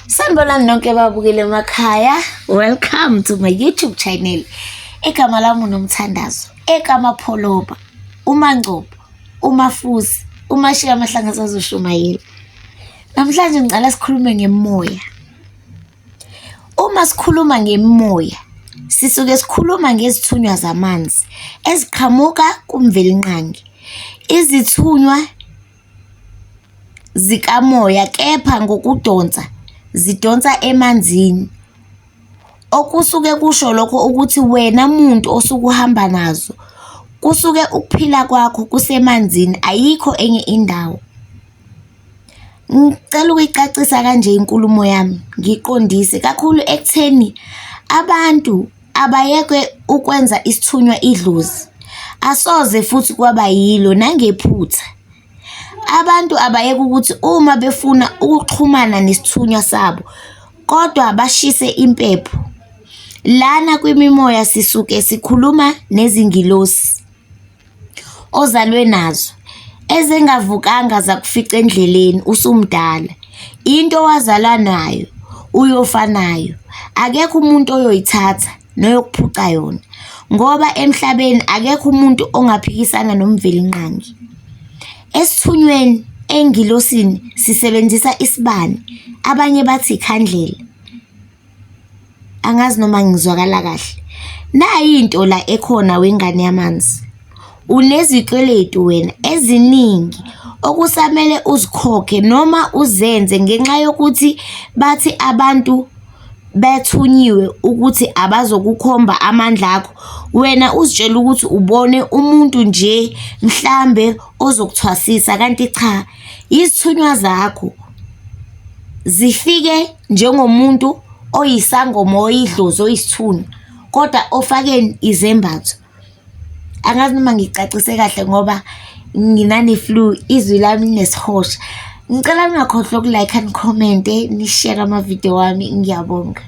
Sanibonani nonke babukeli emakhaya. Welcome to my YouTube channel. Igama lami uNomthandazo, ekaMapholoba, uMangcobo, uMafusi, uMashiya Amahlanga sazoshumayela. Namhlanje ngicela sikhulume ngemimoya. Uma sikhuluma ngemimoya, sisuke sikhuluma ngezithunywa zamanzi eziqhamuka kuMvelinqangi. Izithunywa zikamoya kepha ngokudonsa zidonsa emanzini. Okusuke kusho lokho ukuthi wena muntu osuke uhamba nazo, kusuke ukuphila kwakho kusemanzini ayikho enye indawo. Ngicela ukuyicacisa kanje inkulumo yami, ngiyiqondise kakhulu ekutheni abantu abayeke ukwenza isithunywa idlozi. Asoze futhi kwaba yilo nangephutha. Abantu abayeke ukuthi uma befuna ukuxhumana nesithunywa sabo kodwa bashise impepho. Lana kwimimoya sisuke sikhuluma nezingilosi ozalwe nazo ezingavukanga zakufica endleleni usumdala. Into owazalwa nayo uyofa nayo. Akekho umuntu oyoyithatha noyokuphuca yona ngoba emhlabeni akekho umuntu ongaphikisana noMvelinqangi. Esithunyweni, engilosini sisebenzisa isibani, abanye bathi ikhandlela. Angazi noma ngizwakala kahle. Nayi into la ekhona wengane yamanzi. Unezikweletu wena eziningi okusamele uzikhokhe noma uzenze ngenxa yokuthi bathi abantu bethunyiwe ukuthi abazokukhomba amandla akho, wena uzitshela ukuthi ubone umuntu nje mhlambe ozokuthwasisa kanti cha, izithunywa zakho zifike njengomuntu oyisangoma oyidlozi oyisithunywa kodwa ofake izembatho. Angazi noma ngicacise kahle ngoba nginane-flu, izwi lami linesihosha. Ngicela ningakhohlwa uku-like-a, ni-comment-e, ni-share amavidiyo wami. Ngiyabonga.